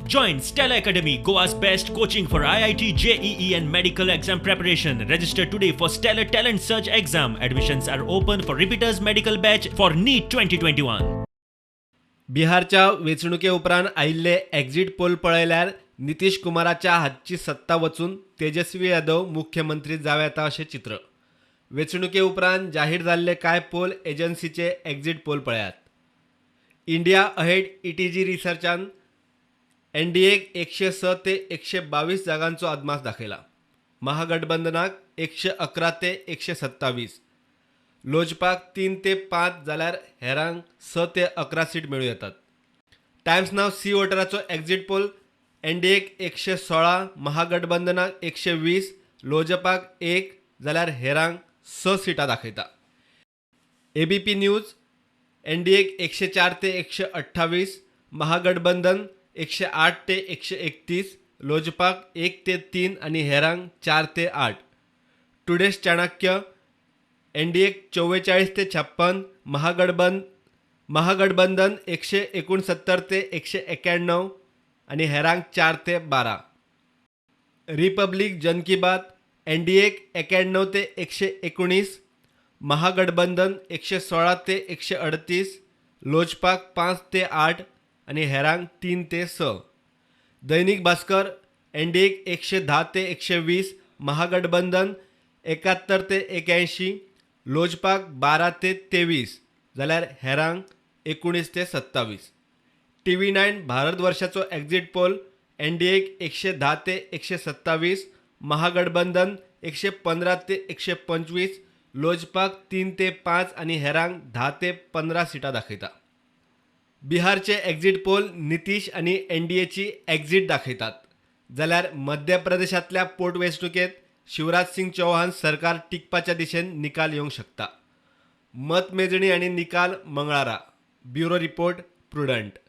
Join Stellar Academy, Goa's best coaching for IIT, JEE and medical exam preparation. Register today for Stellar Talent Search exam. Admissions are open for repeaters medical batch for NEET 2021. बिहारच्या वेंचणुके उपरांत आयिल्ले exit poll पळयल्यार नितीश कुमाराच्या हातची सत्ता वचून तेजस्वी यादव मुख्यमंत्री जावं येता अशें चित्र. वेंचणुके उपरांत जाहीर जाल्ले कांय पोल एजन्सीचे एक्झिट पोल पळयात. इंडिया अहेड ईटीजी रिसर्चान एनडीएक 106 ते 122 जागांचो अदमास दाखयला. महागठबंधनाक 111 ते 127, लोजपाक 3 ते 5 जाल्यार हेरांक 6 ते 11 सीट मेळूं येतात. टायम्स नाव सी वोटराचो एक्झिट पोल एनडीएक 116, महागठबंधनाक 120, लोजपाक 1 जाल्यार हेरांक 6 सिटां दाखयता. एबीपी न्यूज एनडीएक 104 ते 128, महागठबंधन 108 ते 131, लोजपाक 1 ते 3 आनी हेरांक 4 ते 8. टुडेज चाणक्य एनडीएक 44 ते 56, महागठबंधन 169 ते 191 आनी हेरांक 4 ते 12. रिपब्लीक जन की बात एनडीएक 91 ते 119, महागठबंधन 116 ते 138, लोजपाक 5 ते 8 आनी हेरांक 3 ते 6. दैनिक भास्कर एनडीएक 110 ते 120, महागठबंधन 71 ते 81, लोजपाक 12 ते 23 जाल्यार हेरांक 19 ते 27. टीव्ही 9 भारतवर्षाचो एक्झिट पोल एनडीएक 110 ते 127, महागठबंधन 115 ते 125, लोजपाक 3 ते 5 आनी हेरांक 10 ते 15 सिटां दाखयता. बिहारचे एक्झिट पोल नितीश आनी एनडीएची एक्झिट दाखयतात, जाल्यार मध्य प्रदेशांतल्या पोटवेंचणुकेंत शिवराज सिंग चौहान सरकार टिकपाच्या दिशेन निकाल येवंक शकता. मतमेजणी आनी निकाल मंगळारा. Bureau report, Prudent.